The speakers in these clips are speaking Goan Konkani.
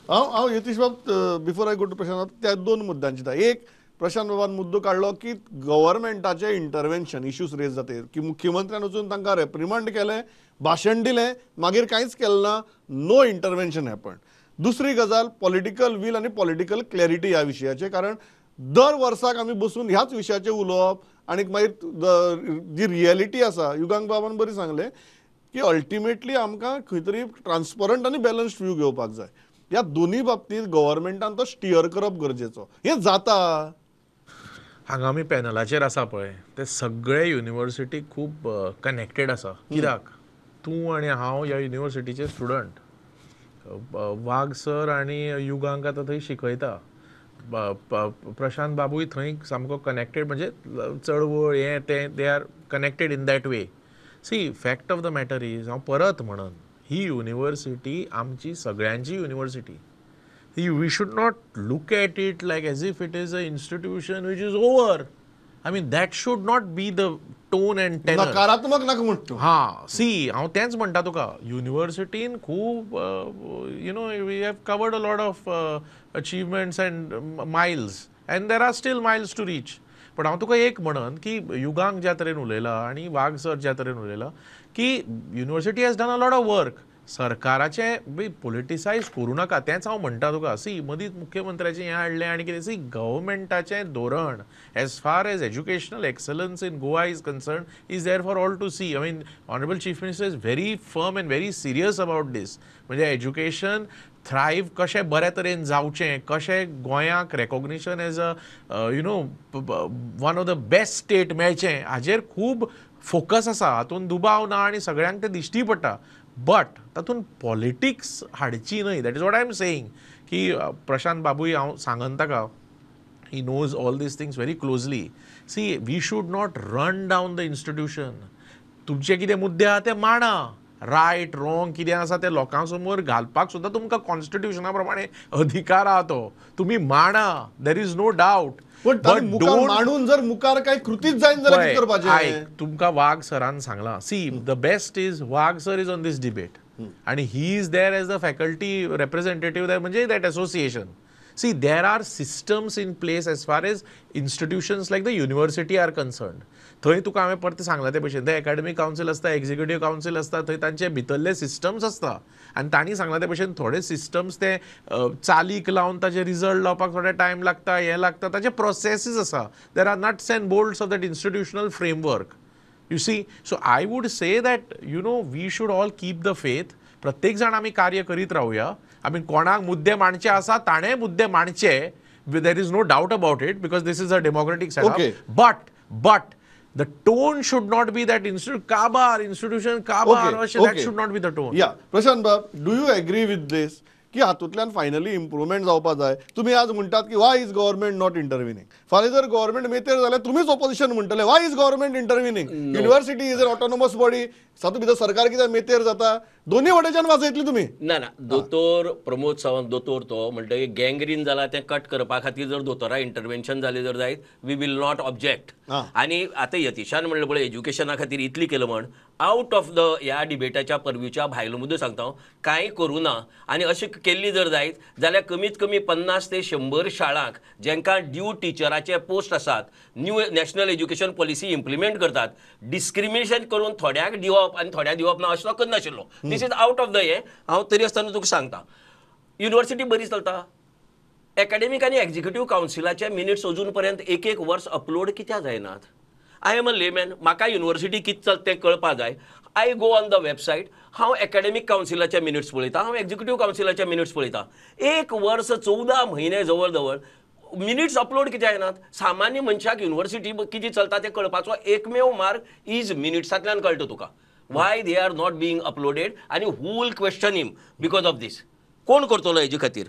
हांव हांव यतीश बाब, before I go to Prashant बाब, त्या दोन मुद्द्यांची. एक, प्रशांत बाबान मुद्दो काडलो की गव्हर्मेंटाचे इंटरवेन्शन इश्यूज रेज जाते की मुख्यमंत्र्यान वचून तांकां रेप्रिमांड केलें, भाशण दिलें, मागीर कांयच केलें ना, नो इंटरवेन्शन हॅपन. दुसरी गजाल पॉलिटिकल वील आनी पॉलिटिकल क्लॅरिटी ह्या विशयाचेर, कारण दर वर्साक आमी बसून ह्याच विशयाचेर उलोवप आनी मागीर जी रियलिटी आसा, युगांक बाबान बरी सांगलें की अल्टिमेटली आमकां खंय तरी ट्रान्सपरंट आनी बॅलन्स्ड व्यू घेवपाक जाय. ह्या दोनूय बाबतींत गव्हर्मेंटान तो स्टियर करप गरजेचो. हें जाता. हांगा आमी पॅनलाचेर आसा पळय ते सगळे युनिवर्सिटी खूब कनेक्टेड आसा. कित्याक तूं आनी हांव ह्या युनिवर्सिटीचे स्टुडंट, वाघ सर आनी युगांक आतां थंय शिकयता, प्रशांत बाबूय थंय सामको कनेक्टेड, म्हणजे चळवळ हें तें, they are connected in that way. See, fact of the matter is, हांव परत म्हणन, ही युनिवर्सिटी आमची सगळ्यांची university. We should not look at it like as if it is a institution which is over. I mean, that should not be the tone and tenor. नकारात्मक नाका म्हणटा. हां, सी, हांव तेंच म्हणटा तुका, युनिवर्सिटीन खूब you know we have covered a lot of achievements and miles, and there are still miles to reach. पण हांव तुका एक म्हणन की युगांक ज्या तरेन उलयला आनी वाघ सर ज्या तरेन उलयला की university has done a lot of work. सरकाराचें बी पोलिटिसायज करूं नाका, तेंच हांव म्हणटा तुका. सी, मदींच मुख्यमंत्र्याचें हें हाडलें आनी कितें. सी, गव्हर्मेंटाचें धोरण as far as educational excellence in Goa is concern is there for all to see. I mean, honourable chief minister is very firm and very serious about this. म्हणजे एज्युकेशन थ्रायव कशें बऱ्या तरेन जावचें, कशें गोंयाक recognition as a you know one of the best state मेळचें, हाजेर खूब फोकस आसा, हातूंत दुबाव ना आनी सगळ्यांक तें दिश्टी पडटा. बट तातूंत पॉलिटिक्स हाडची न्हय, that is what I am saying. की प्रशांत बाबूय हांव सांगन ताका, he knows all these things very closely. See, we should not run down the institution. तुमचे कितें मुद्दे आहा ते मांडा, रायट रॉंग कितें आसा तें लोकां समोर घालपाक सुद्दां तुमकां कॉन्स्टिट्युशना प्रमाणे अधिकार आहा, तो तुमी मांडा, there is no doubt. पण मांडून जर मुखार काय कृतीच जायना जाल्यार कितें करपाचें? आयक, तुमकां वाघ सरान सांगलां, see the best is Wagh sir is on this debate आनी he is there as the faculty representative, म्हणजे that association. See, there are systems in place as far as institutions like the university are concerned. थंय तुका हांवें परतें सांगलां ते भशेन, थंय एकाडेमीक कावन्सील आसता, एग्जिक्युटीव कावन्सील आसता, थंय तांचे भितरले सिस्टम्स आसता आनी तांणी सांगलां ते भशेन थोडे सिस्टम्स ते चालीक लावन ताजे रिजल्ट लावपाक थोडे टायम लागता, हें लागता, ताचे प्रोसेसीस आसा. There are nuts and bolts of that institutional framework, you see. So I would say that you know we should all keep the faith. प्रत्येक जाण आमी कार्य करीत रावया. I mean, कोणाक मुद्दे मांडचे आसा ताणें मुद्दे मांडचे, there is no doubt about it, because this is a democratic setup. But the tone should not be that काबार institution काबार, that should not be the tone. या प्रशांत बाब, do you agree with this की हातूंतल्यान फायनली इम्प्रुवमेंट जावपा जाय? तुमी आज म्हणटात की why is government not intervening, फाल्यां जर गव्हर्मेंट मेतेर जाल्यार तुमीच ऑपोजिशन म्हणटले why is government intervening, university is an autonomous body, तातूंत भितर सरकार कित्याक मेतेर जाता? दोन्ही वटेच्यान वाजयतली तुमी. ना ना, दोतोर प्रमोद सावंत दोतोर तो म्हणटकीर गँग्रीन जाला तें कट करपा खातीर जर दोतोरा इंटरवेन्शन जालें जर जायत, we will not object. आनी आतां यतीशान म्हणलें पळय एज्युकेशना खातीर इतली केलं म्हण, आउट ऑफ the ह्या डिबेटाच्या पर्वीच्या भायलो मुद्दो सांगता हांव, कांय करूं ना आनी अशें केल्ली जर जायत जाल्यार कमीत कमी 50 ते 100 शाळांक जेंकां ड्यू टिचराचे पोस्ट आसात, new national education policy implement करतात, डिस्क्रिमिनेशन करून थोड्यांक दिवप आनी थोड्यांक दिवप ना अशें करनाशिल्लो. This is out of the हे. हांव तरी आसतना तुका सांगता, युनिवर्सिटी बरी चलता, एकाडेमीक आनी एक्झिक्युटीव कावन्सिलाचे मिनिट्स अजून पर्यंत एक एक वर्स अपलोड कित्याक जायनात? I am a layman, म्हाका युनिवर्सिटी कितें चलता तें कळपा जाय. I go on the website, हांव एकाडेमीक कावन्सिलाचे मिनिट्स पळयता, हांव एक्झिक्युटीव कावन्सिलाचे मिनिट्स पळयता. एक वर्स 14 म्हयने जवळ जवळ मिनिट्स अपलोड कित्याक जायनात? सामान्य मनशाक युनिवर्सिटी कितें चलता तें कळपाचो एकमेव मार्ग is मिनिट्सांतल्यान कळटा तुका. Why they are not being uploaded आनी who will question him because of this? कोण करतलो हेजे खातीर?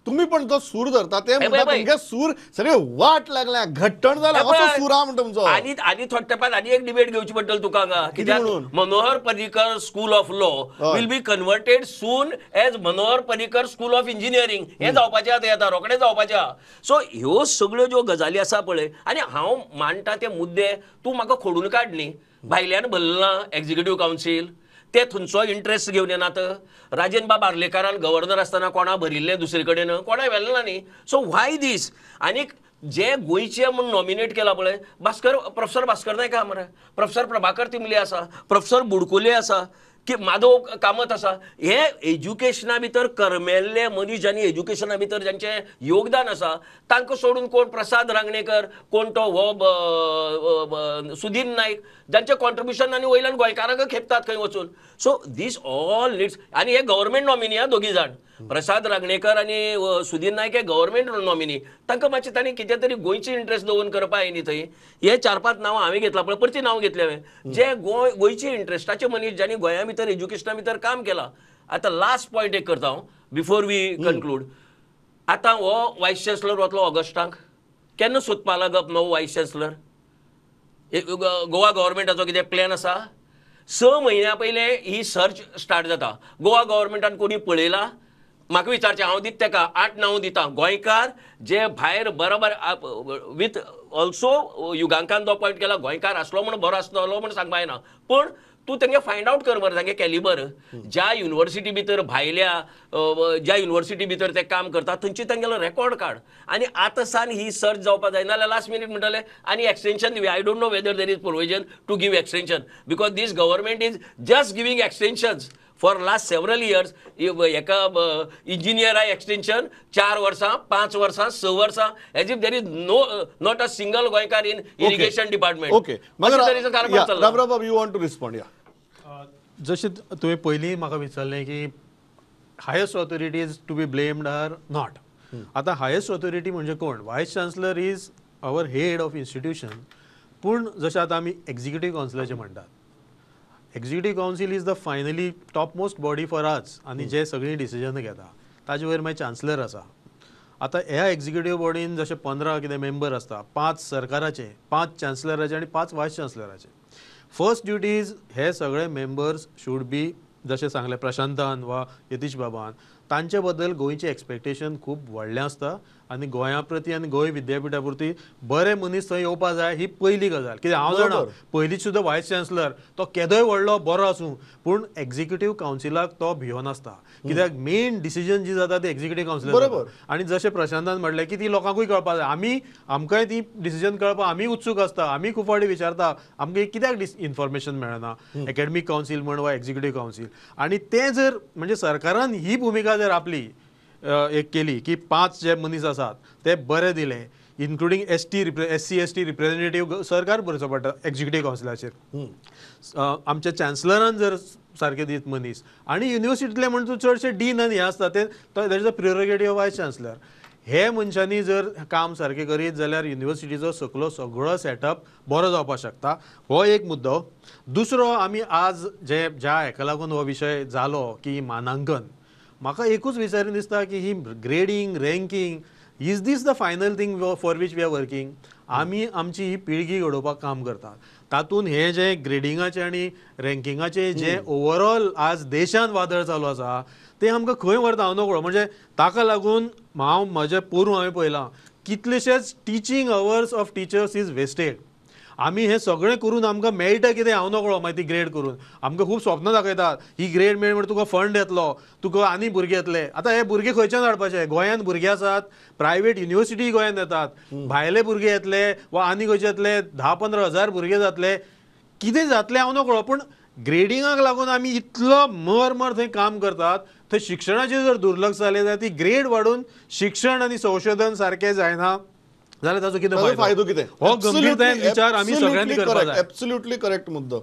तुम्ही पण जो सूर धरता ते म्हणटा तुमगे सूर सगळे वाट लागल्या, घट्टण जाला असो सूर आहा म्हणटा तुमचो. आनी आनी थोड्या तेंपान आनी एक डिबेट घेवची पडटली तुका हांगा, कित्याक Manohar Parrikar school of law will be converted soon as Manohar Parrikar school of engineering. हें जावपाचें आतां येता रोखडें जावपाचें आहा. सो ह्यो सगळ्यो ज्यो गजाली आसा पळय, आनी हांव मांडटा ते मुद्दे तूं म्हाका खोडून काड न्ही, भायल्यान भरला एक्झिक्युटीव कावन्सील, ते थंयचो इंट्रस्ट घेवन येनात. राजेंद्र बाब आर्लेकारान गव्हर्नर आसतना कोणा भरिल्लें दुसरे कडेन, कोणा व्हेलें ना न्ही. सो व्हाय दीस? आनीक जे गोंयचे म्हूण नॉमिनेट केला पळय, भास्कर, प्रोफेसर भास्कर नायक आहा मरे, प्रोफेसर प्रभाकर तिमले आसा, प्रोफेसर बुडकुले आसा, की माधव कामत आसा. हे एज्युकेशना भितर करमेल्ले मनीस ज्यांनी एज्युकेशना भितर ज्यांचें योगदान आसा तांकां सोडून कोण प्रसाद रांगणेकर, कोण तो हो सुधीर नायक, जांचें कॉन्ट्रिब्युशन आनी वयल्यान गोंयकारांक खेपतात खंय वचून. So these all needs. आनी हे गव्हर्मेंट नॉमिनी आहा दोगी जाण, प्रसाद रांगणेकर आनी सुधीर नायक हे गव्हर्मेंट नॉमिनी. तांकां मातशें तांणी कितें तरी गोंयचे इंट्रस्ट दवरून करपा जाय न्ही थंय. हे 4-5 नांवां हांवें घेतला पळय, परती नांव घेतलें हांवें, जे गोंयचे इंट्रस्टाचे मनीस ज्यांनी गोंया भितर एज्युकेशना भितर काम केलां. आतां लास्ट पॉयंट एक करता हांव बिफोर we conclude. आतां हो वायस चान्सलर वतलो ऑगस्टाक, केन्ना सोदपा लागप नवो वायस चान्सलर? गोवा गव्हर्मेंटाचो कितें प्लॅन आसा? 6 म्हयन्या पयलें ही सर्च स्टार्ट जाता. गोवा गव्हर्मेंटान कोणी पळयला? म्हाका विचारचें, हांव दिता तेका 8 नांव दिता गोंयकार जे भायर बरोबर विथ ऑल्सो युगांकान तो पॉयंट केला, गोंयकार आसलो म्हूण बरो आसतलो म्हूण सांगपा जायना, पूण तूं तेंगे फायंड आवट कर मरे तांगे कॅलिबर. ज्या युनिवर्सिटी भितर भायल्या ज्या युनिवर्सिटी भितर ते काम करता थंयची तेंगेलो रेकॉर्ड काड. आनी आतां सान ही सर्च जावपा जाय, नाजाल्यार लास्ट मिनीट म्हणटले आनी एक्सटेंशन दिवया. I don't know whether there is provision to give extension because this government is just giving extensions for last several years. एका इंजिनियरा एक्सटेंशन 4 वर्सां, 5 वर्सां, 6 वर्सां, as if there is no not a single Goenkar in irrigation department. Okay, Ramrao you want to respond? या जशें तुवें पयलीं म्हाका विचारलें की highest authority is to be blamed or not. आतां हायस्ट ऑथॉरिटी म्हणजे कोण? Vice chancellor is our head of institution. पूण जशें आतां आमी एक्झिक्युटीव कावन्सिलाचें म्हणटात, executive council is the finally top most body for us आनी जे सगळीं डिसिजन घेता ताजे वयर मागीर चान्सलर आसा. आतां ह्या एक्झिक्युटीव बॉडीन जशे 15 कितें मेंबर आसता, 5 सरकाराचे, 5 चान्सलराचे आनी 5 वायस चान्सलराचे. फर्स्ट ड्युटी is हे सगळे मेंबर्स should be, जशें सांगलें प्रशांतान वा यतीश बाबान, तांचे बद्दल गोंयचें एक्सपेक्टेशन खूब व्हडलें आसता आनी गोंया प्रती आनी गोंय विद्यापिठा प्रती बरे मनीस थंय येवपा जाय, ही पयली गजाल. कित्याक हांव जाणा पयलींच सुद्दां वायस चान्सलर तो केदोय व्हडलो बरो आसूं पूण एक्झिक्युटीव कावन्सिलाक तो भियोन आसता, कित्याक मेन डिसिजन जी जाता ती एक्झिक्युटीव कावन्सिलाक. बरोबर. आनी जशें प्रशांतान म्हणलें की ती लोकांकूय कळपा जाय, आमी आमकांय ती डिसिजन कळपाक आमी उत्सूक आसता, आमी खूब फावटी विचारता आमकां कित्याक इन्फॉर्मेशन मेळना एकेडमीक कावन्सील म्हण वा एक्झिक्युटीव कावन्सील. आनी तें जर म्हणजे सरकारान ही भुमिका जर आपली एक केली की 5 जे मनीस आसात ते बरे दिले, including S C S T representative सरकार भरचो पडटा एक्झिक्युटीव कावन्सिलाचेर, आमच्या चान्सलरान जर सारके दीत मनीस आनी युनिवर्सिटींतले म्हण तूं चडशे डीन आनी हे आसता ते that is a prerogative of vice chancellor. हे मनशांनी जर काम सारकें करीत जाल्यार युनिवर्सिटीचो सकलो सगळो सेटअप बरो जावपाक शकता. हो एक मुद्दो. दुसरो, आमी आज जे ज्या हेका लागून हो विशय जालो की मानांकन, म्हाका एकूच विचारीन दिसता की ही grading, ranking, is this the final thing for which we are working? आमी आमची ही पिळगी घडोवपाक काम करतात, तातूंत हे जे ग्रेडिंगाचे आनी रँकिंगाचे जे ओवरऑल आज देशांत वादळ चालू आसा ते आमकां खंय व्हरता हांव नकळो. म्हणजे ताका लागून हांव म्हजें पोरूं हांवें पळयलां कितलेशेच teaching hours of teachers is wasted. आमी हें सगळें करून आमकां मेळटा कितें हांव नकळो. मागीर ती ग्रेड करून आमकां खूब स्वप्नां दाखयतात, ही ग्रेड मेळ म्हणल्यार तुका फंड येतलो, तुका आनी भुरगे येतले. आतां हे भुरगे खंयच्यान हाडपाचे? गोंयांत भुरगे आसात, प्रायवेट युनिवर्सिटी गोंयांत येतात, भायले भुरगे येतले वा आनी खंयचे येतले, 10-15 हजार भुरगे जातले, कितें जातलें हांव नकळो. पूण ग्रेडिंगाक लागून आमी इतलो मर थंय काम करतात, थंय शिक्षणाचेर जर दुर्लक्ष जालें जाल्यार ती ग्रेड वाडून शिक्षण आनी संशोधन सारकें जायना जाल्यार ताचो कितें फायदो? कितें? हो गंभीरतायेन विचार आमी सगळ्यांनी करपाक जाय. एब्सोल्युटली करेक्ट मुद्दो.